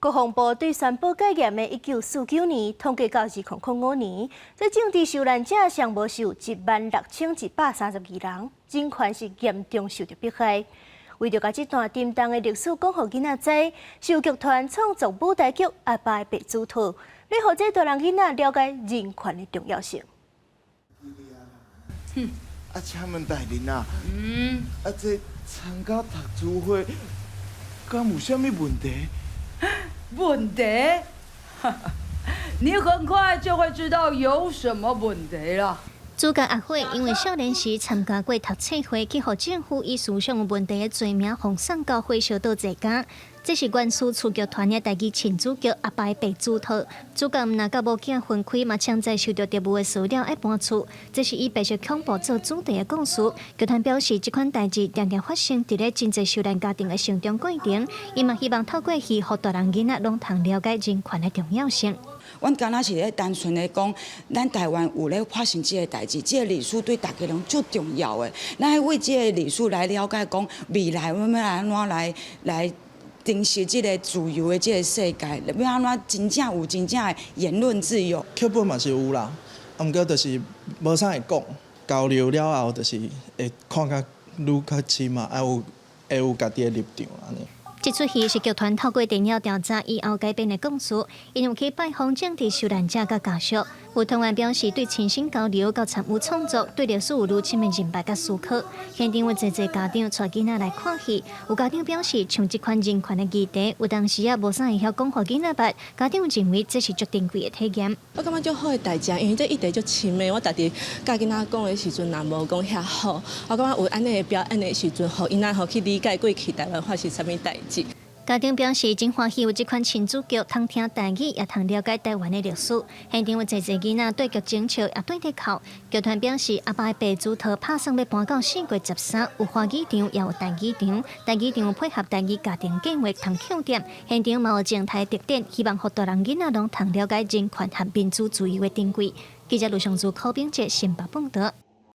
國防部對宣布戒嚴的1949年統計到2005年，這政治受難者上無有16,132人，人權是嚴重受著迫害。為著共這段沉重的歷史講予囡仔知，秀劇團創作舞台劇《阿爸的白手套》，欲予這大人囡仔了解人權的重要性。啊，請問大人啊，啊，這參加讀書會，敢有啥物問題？問題？你很快就會知道有什麼問題了。主角阿火因為少年時參加過讀冊會，去予政府以思想有問題的罪名，予送到火燒島坐監。這是原始芻劇團的台語親子劇《阿爸的白手套》。主角毋但佮某囝分開，嘛搶在受著特務的資料愛搬厝。這是以白色恐怖做主題的故事。劇團表示，這款代誌定定發生佇咧真濟受難家庭的成長過程。伊嘛希望透過戲，予大人囡仔攏通了解人權的重要性。阮敢若是咧單純的講，咱台灣有咧發生這个代誌，這个歷史對大家攏足重要的。咱愛為這个歷史來了解，講未來阮欲按怎來珍惜這个自由的這个世界，欲按怎真正有真正的言論自由。劇本嘛是有啦，啊，毋過就是無啥會講，交流了後，就是會看較愈較深嘛，啊有會有家己的立場按呢。這齣戲是劇團透過電影調查以後改編的故事，𪜶有去拜訪政治受難者佮家屬。有團員表示，對親身交流佮參與創作，對歷史有愈深的認捌佮思考。現場有濟濟家長帶囡仔來看戲，有家長表示，像這款人權的議題，有當時也無啥會曉講予囡仔捌。家長認為這是足珍貴的體驗。我感覺足好的代誌，因為這議題足深的，我家己佮囡仔講的時陣，若無講遐好，我感覺有按呢表演的時陣，予𪜶仔吼去理解過去台灣發生啥物代誌。家長表示，真歡喜有這款親子劇，通聽台語，也通了解台灣的歷史。現場有濟濟囡仔對劇情笑，也對咧哭。劇團表示，阿爸的白手套拍算欲搬到4月13，有華語場，也有台語場。台語場配合台語家庭計劃通慶典，現場嘛有靜態特展，希望予大人囡仔攏通了解人權和民主自由的珍貴。記者盧尚祖、柯炳哲新北報導。